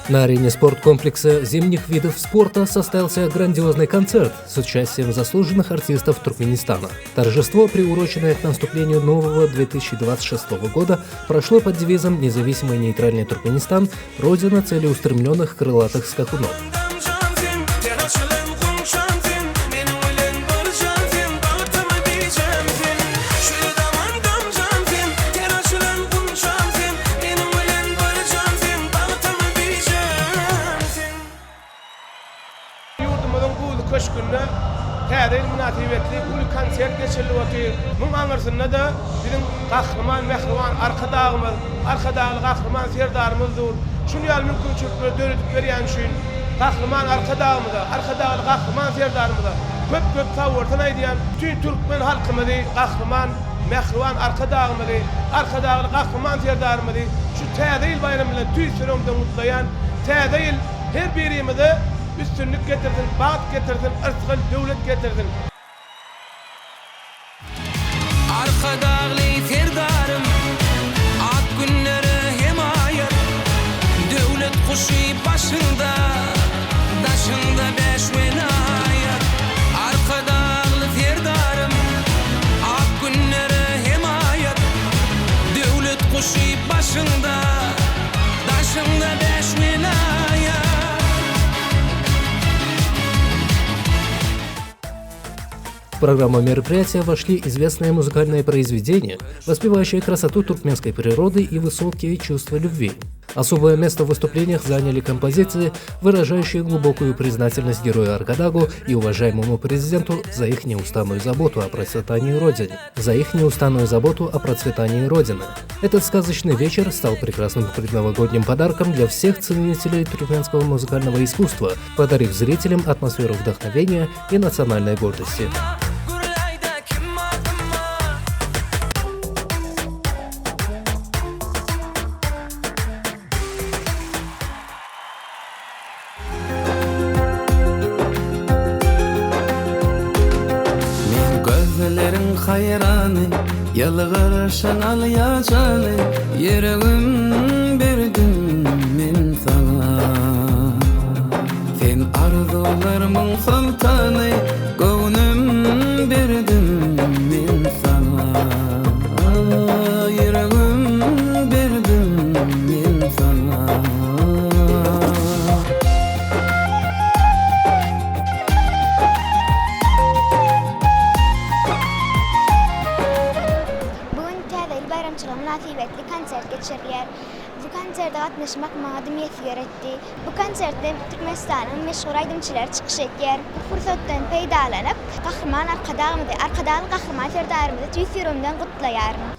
На арене спорткомплекса зимних видов спорта состоялся грандиозный концерт с участием заслуженных артистов Туркменистана. Торжество, приуроченное к наступлению нового 2026 года, прошло под девизом «Независимый нейтральный Туркменистан – Родина целеустремленных крылатых скакунов». Ýurdumyzyň Buzly köşgünde Täze ýyl mynasybetli uly konsert geçirilip otyr. Muň aňyrsynda-da biziň Gahryman mähriban Arkadagymyz, Arkadagly Gahryman Serdarymyz dur. Şuny ýaly mümkinçilikleri döredip berýäni üçin Gahryman Arkadagymyza, Arkadagly Gahryman Serdarymyza köp-köp sagbolsun aýdýan. Bütin türkmen halkymyzy Gahryman mähriban Arkadagymyzy, Arkadagly Gahryman Serdarymyzy şu Täze ýyl baýramy bilen tüýs ýüregimden gutlaýan. Täze ýyl her birimize üstünlik getirsin, bagt getirsin, yrsgal, döwlet getirsin. Arkadagly Serdarym, ak günlere hemaýat, Döwlet guşy başyňda, daşyňda bäş welaýat. Arkadagly Serdarym, ak günlere hemaýat, Döwlet guşy başyňda, daşyňda bäş welaýat. В программу мероприятия вошли известные музыкальные произведения, воспевающие красоту туркменской природы и высокие чувства любви. Особое место в выступлениях заняли композиции, выражающие глубокую признательность герою Аркадагу и уважаемому президенту за их неустанную заботу о процветании Родины. За их неустанную заботу о процветании Родины. Этот сказочный вечер стал прекрасным предновогодним подарком для всех ценителей туркменского музыкального искусства, подарив зрителям атмосферу вдохновения и национальной гордости. Men gözleriň haýrany, Ýylgyrşyň alýa jany, Ýüregim berdim men saňa. Sen arzuwlarymyň soltany, Göwnüm berdim men saňa. Ýüregim berdim men saňa. Bu gün Täze ýyl baýramçylygy mynasybetli konsert geçirilýär. Bu konserte gatnaşmak maňa-da miýesger etdi. Bu konsertde Türkmenistanyň meşhur aýdymçylary çykyş edýär. Bu pursatdan peýdalanyp, Gahryman Arkadagymyzy, Arkadagly Gahryman Serdarymyzy tüýs ýüregimden gutlaýaryn.